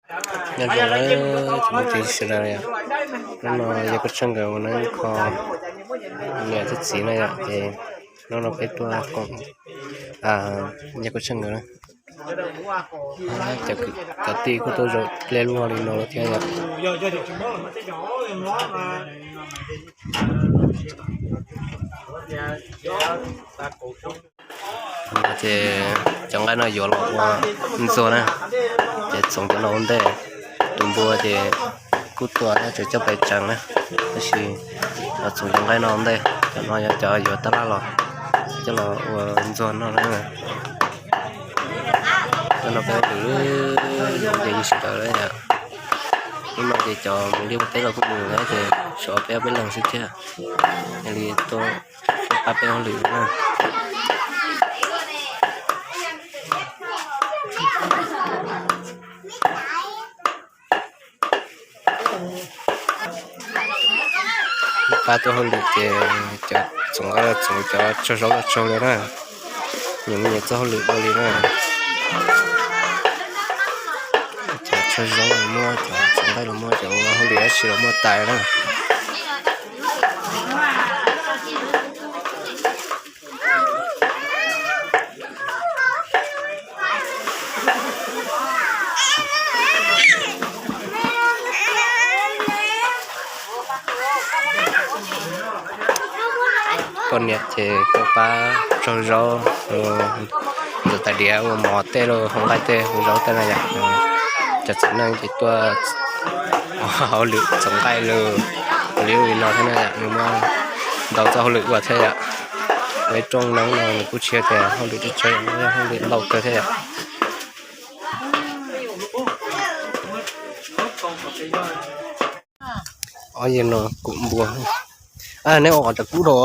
Nyob zoo na tsoom phooj ywg sawv daws, hnub no yog kuv tshaj nkawd ua neeb kho niam thiab txiv na yom, ces hnub no peb tuaj koom yog kuv tshaj nkawd na. Cov tij kuj tuaj zaum dlej luaj li no lawm thiab yom. Ces cov nqaij no yuav los ua ntxuag na, ces txoov cov no ua ntej. Tus npua ces kuj tuaj tseem coj pais tsees na, tab sis los txoov cov nqaij no ua ntej, cov no yog cov yuav tab laj los coj los ua ntxuag noj na. Cov no peb lwm ces yeej tsis tawm lawm yom. Hnub no ces cov mus liaj ua teb los kuj mus na, ces tshuav peb ob peb leeg xwb thiab, yog li tuaj pab peb hauj lwm na. Pab tuaj hauj lwm ces cov txoov nqaij los txoov, cov tsau zaub los tsau li na. Nyias muaj nyias txoj hauj lwm ua li na. Cov tsau zaub los muaj, cov txoov nqaij los muaj, cov ua hauj lwm dab tsi los muaj tas na. Poj niam ces tuaj pab tsau zaub, ntxuav tais diav, ua mov tej los, hau nqaij tej, hau zaub tej na yom. Cov txiv neej ces tuaj hauj lwm txoov nqaij los ua li no thiab na yom, nws muaj ntau txoj hauj lwm ua thiab yom. Peb rooj neeb no nws kuj tsis yog tias hauj lwm tseem tsawg, yog hauj lwm ntau kawg thiab yom. Ob yawg no kuv npua, neb ua qhov cov kub rau.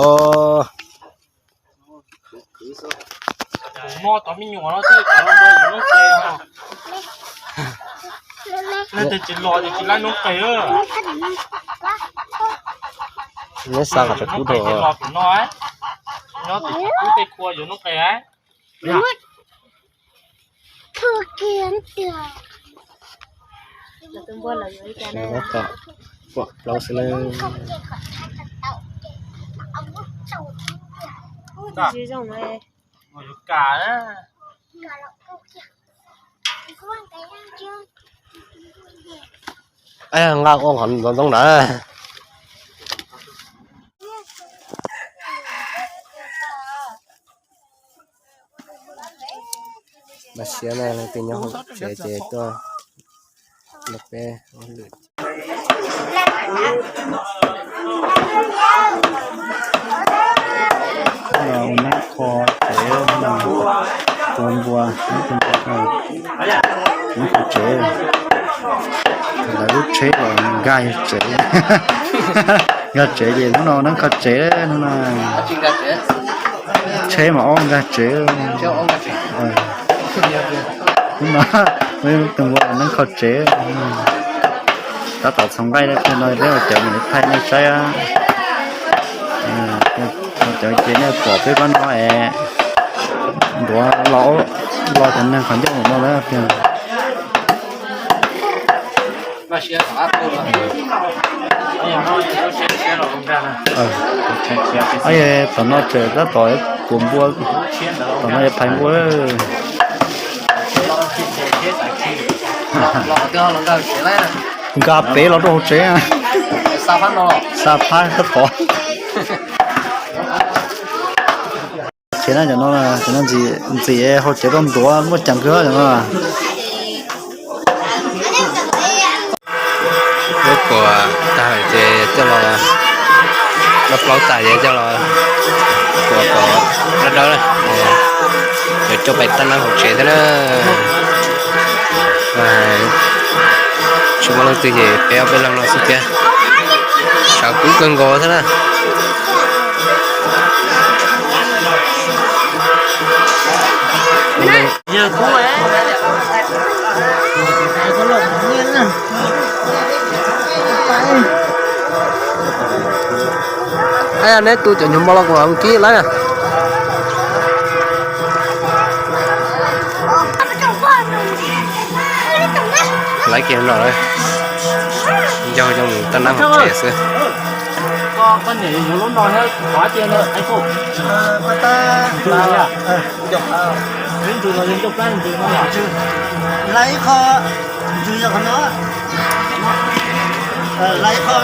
Kuv noj cov me nyuam no thiaj cov los nrog yus noob qes no. Leej twg tsis los ces tsis laib noob qes. Neb xa qhov cov kub rau. Los kuv no, nyob tim cov kub tej khua yus noob qes. Tab tom pom plaub xwb na. Nqa ua qhov ntxoov ntxoo na. Mas siab na, leej twg nyob hauv tsev ces tuaj nrog peb ua lwm. Ua neeb kho tsev, tua npua, tua npua, neeb kho tsev. Lawv lub tsheb los nkag tsev, nkag tsev ces hnub no neeb kho tsev, hnub no tsheb mas ob nkag tsev. Hnub no tus npua neeb kho tsev. Tab tom txhoov nqaij no peb ua cawv mus thaij nej saib. Ua cawv ces nej pom peb pab no es ntuav los, los cov neeg qhov ncauj no lawm tiag. Tom no tseem tab tom tuav npua, tom no yuav phais npua. Nkag pem los rau hauv tsev, xa phab tab tom. Tsev na, cov no, cov no ntxim hauv tsev rau ntuav muaj ceem kawg cov no. Lub kuam tag lawm ces coj los, lub plaub tag ces coj los kuam kom dawb dawb, yuav coj pais tab neeb hauv tsev thiab na. Tsis muaj leej twg ces peb ob peb leeg no xwb thiab. Sawv kub kawg nkaus thiab na. Neb tu cov nyuag mo los kuv kib lawm. Laiv kiag no, yog yog mus taj nab hauv tsev xwb. Laiv ib qho, ntws yog qhov no, laiv ib qho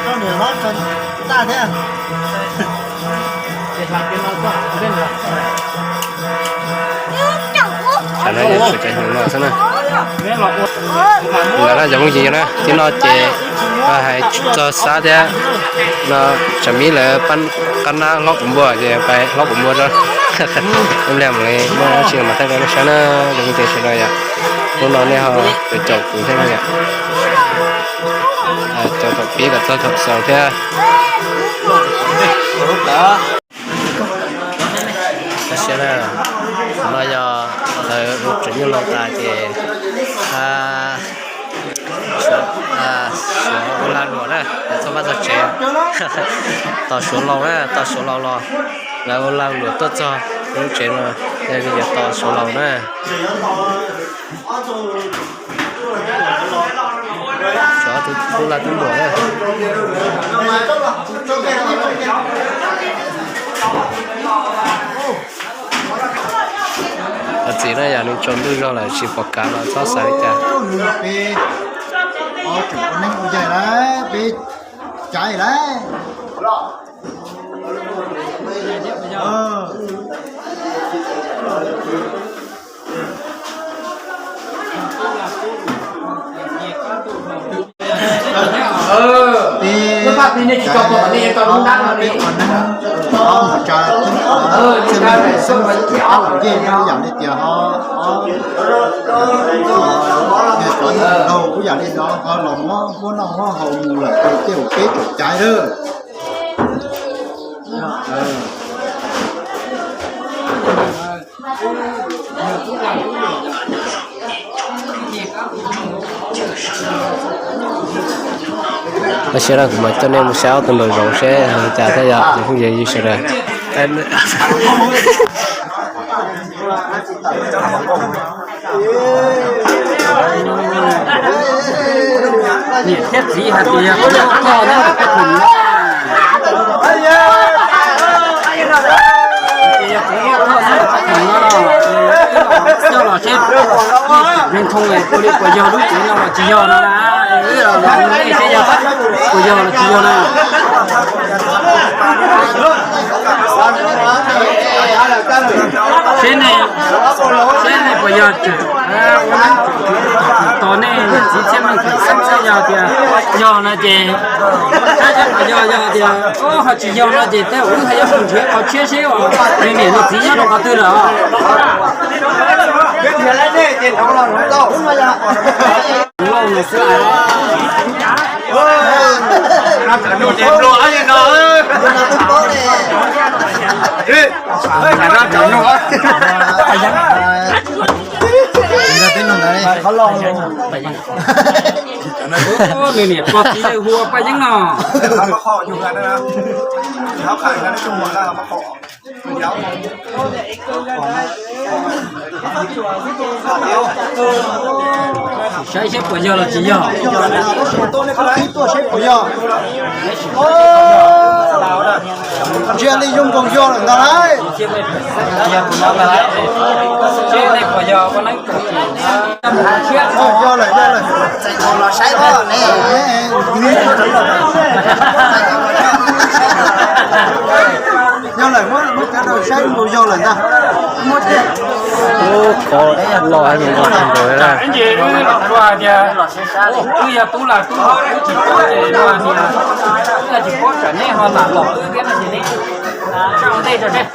rau niam hlob tso ntaj thiab. Tam no yog tseem cov hnyuv no xwb na. Ntawd no cov phooj ywg na, tim no ces hais txog Xab thiab no, tsam mi lawv pab qab nab hlob kuv npua ces pab hlob kuv npua rau. Ib pliag mam li muaj dab tsi mas thaij rau nej saib na, cov phooj ywg sawv daws yom. Hnub no nej ho caum kuv thiab no yom. Caum thaum pib kom txog thaum xaus thiab. Tab sis na, no yog lawv ua tsov nyuj laus tas ces Suav ua lag luam na, lawv txog pab txog tsev, tos Suav laus na, tos Suav laus los lawv ua lag luam tuaj txog lub tsev no, yog li yuav tos Suav laus na. Suav tub lag tub luam na. Ua txiv na, yog nws tsaus ntuj zog lawm tsis pom kav los txhob xav li cas. Peb, peb caiv lawm. Ib yam li tias ho cov laus ib yam li no ho los muab huab noj huab haus mus lawm ces tej zaum peb tseem caiv lawm. Tab sis no kuv mam coj nej mus saib ob tug nraum zoov seb li cas thiab yom, cov phooj ywg sawv daws. Niam thiab txiv hais tias yog kuv muaj thoj nyob tom peb khoom no, hais tias yog kuv muaj thoj nyob tom peb khoom no, coj los seb, me ntoo ua li puas yog lub tsev no los tsis yog no na, wb los nej seb yog puas yog los tsis yog na. Seb nej, seb nej puas yog tseem ua neeb tos nej niam txiv thiab meej pem xeeb, yog tias yog no ces saib seb puas yog, yog tias ho tsis yog no ces tej zaum wb ho yuav mus nrhiav qhov tshiab seb nws niam nws txiv nyob rau qhov twg lawm os. Lauj, nws xwb. Nws niam pog txiv yawg hu ua Paj Yeeb no. Saib seb puas yog los tsis yog. Tuaj seb puas yog. Ntsia li zoo nkaus yog lawm ntag lauj. Seb puas yog, yog lawm, yog lawm. Yog lawm, muab cov rau saib nkaus yog lawm ntag. Muab thiab. Ub, qhov loj heev nkaus na. Wb yog tub lag tub luam wb tsis paub ces luag hais tias wb tsis paub tsam nej ho lam los wb thiab no ces nej tsa ua ntej tso seb.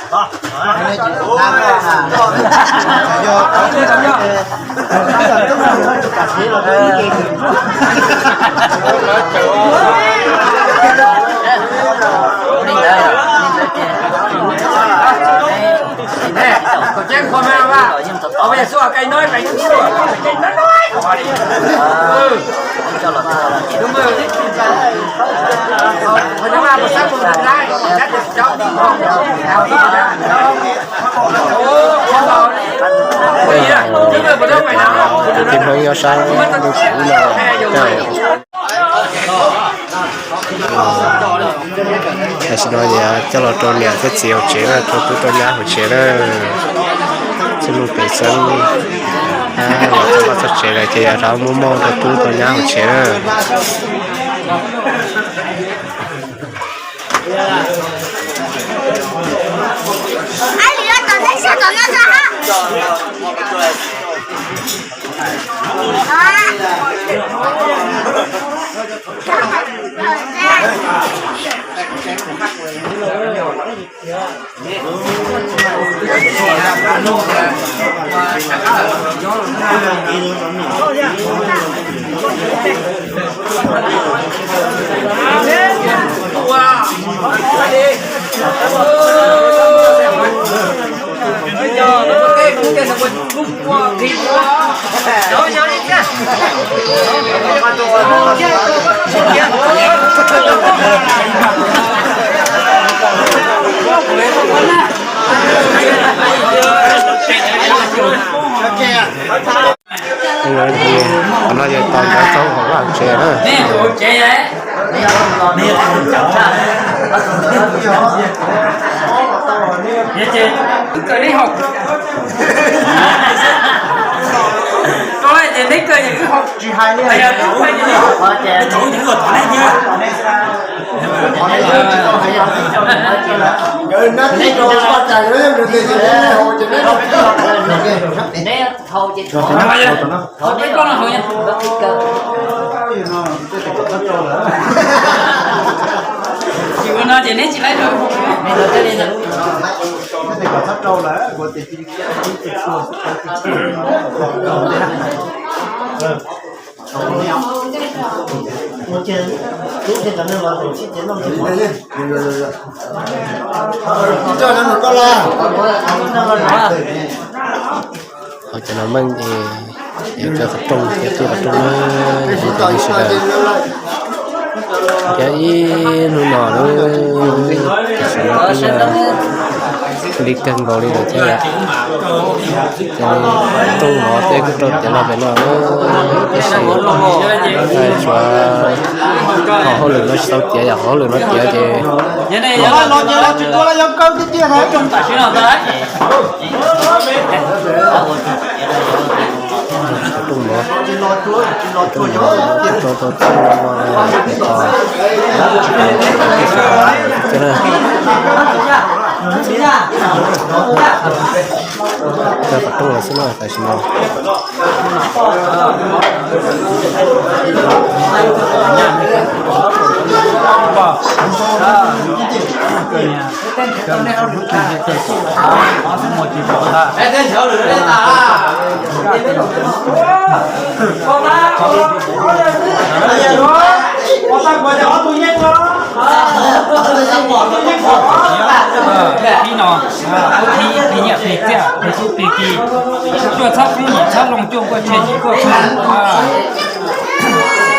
Tej zaum tus tij Hmoob nyob sab ntuj kuv no, tam sim no yog coj los rau niam thiab txiv hauv tsev na, rau tub rau nyab hauv tsev na. Txij no pem xeeb los txog vaj txog tsev lawm ces yog rov muab muab rau tub rau nyab hauv tsev na. Qhov no yog tos nkawd txog hauv vaj hauv tsev na. Tsis ua no ces neb tsis laib rau. Ho cov no meej es yog cov qhov rooj, cov qhov rooj na, yog ib tug sawv daws thiab ib hnub no lawm, tam sim no twb li kawg nkaus li lawm thiab yom. Cov rooj no tej kuj rau tiav los pem no, tab sis tsuav hauj lwm no tsis tau tiav, yog hauj lwm no tiav ces Cov qhov rooj los xwb na, tam sim no. Ib no, ib thib, ib thib nyiaj plig txiaj, plig tub plig ki, cuaj txhab poob yim txhab loo, cuaj nkuaj tshiab yim nkuaj tshiab,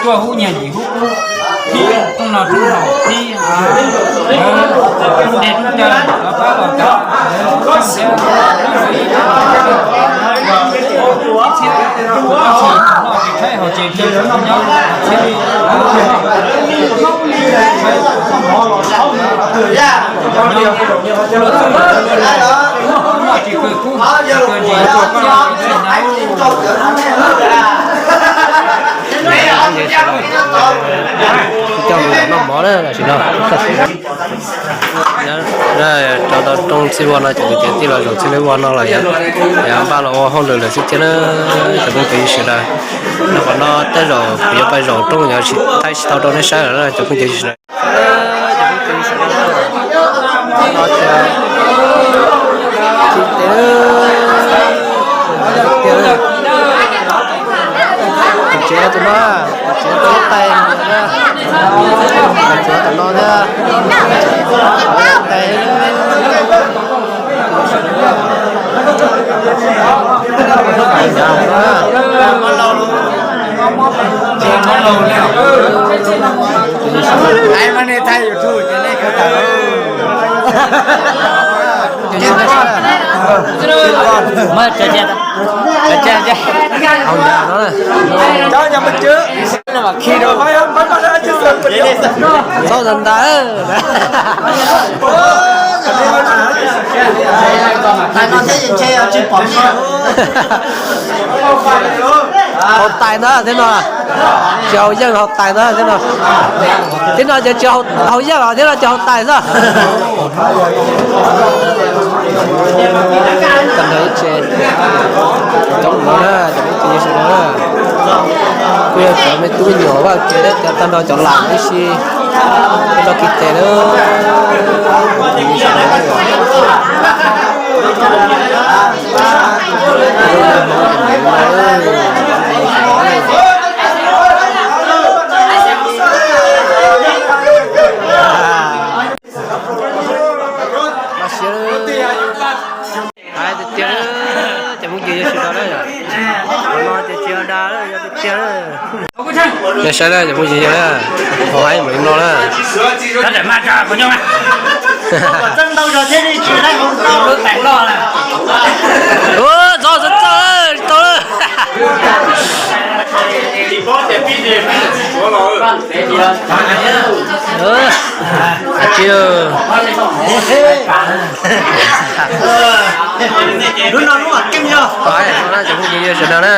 cuaj hub nyiag yim hub qub, thib rooj no rooj haus, thib rooj dej rooj cawv, los pab los cov, ib txhiab, ib txhiab, noj tsis tshaib haus tsis nyob, txhiab li, noj tsis kawg kub, kawg ntsis, coj mus noj mov na, tam sim no. Rau tau rooj txij ua no ces kwv tij los zaum txij li ua no los yog npaj los ua hauj lwm lawm xwb thiab na, cov phooj ywg sawv daws. Rau qhov no tej zaum kuv yuav pais zaum rooj, yuav thaij tsis tau rau nej saib lawm na cov phooj ywg sawv daws. Tus tsev tus no, tus tsev tus tais, tus tsev tus no thiab, tais. Ai mas nej thaij YouTube ces nej kawg tawm. Hauv yam no na. Txhob ntag ntag. Haus tais ntag thiab no. Tsis haus yeej haus tais ntag thiab no. Thiab no ces tsis haus yeej os, thiab no ces haus tais xwb. Tag nrho ib tse coob no na, cov me tub sawv daws na. Kuj yog cov me tub me nyuam vaj tsev thiab cov tag nrho cov lam tib si, tag nrho kiv tes na. Mas siab hais tiag tiag, cov phooj ywg yog sawv daws na, qhov no ces tsis yog dag, yog tiag tiag na. Yog saib na cov phooj ywg yog na, qhov haib mam li mloog na. Ua, txog txog txog tau lawm. Tsis Lub no lub keej yog. Cov phooj ywg sawv daws na.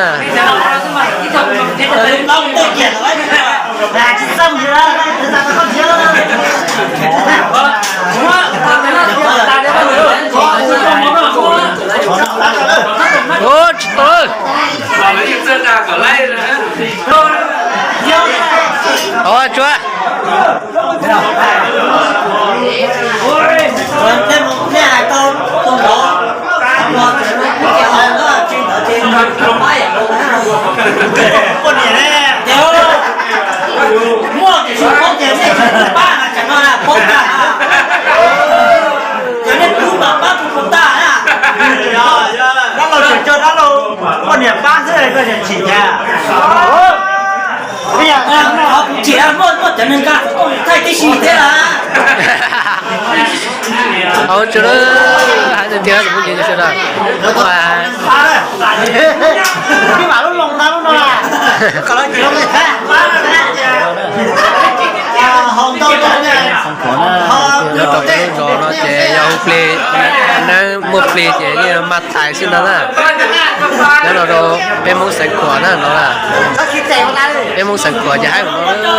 Ua, tsis tau. Ua, tsuav. Poj niam ne, muaj tias su poob ces nej tsis pab mas tsam no na poob tag na. Ces nej pub mas pab tus poob tag na. Dab laug tseem coj dab laug poj niam pab xwb koj tseem chim cas. Chim muaj muaj cov neeg nkag thaij tib si thiab na. Hais tiag tiag cov phooj ywg sawv daws. Nyob rau peb lub zos no ces yog hu plig, neeb muaj plig ces yeej mag tais xwb ntag na. Nyob no rau peb Hmoob Xeev Khuam na no na. Peb Hmoob Xeev Khuam ces haib mus no.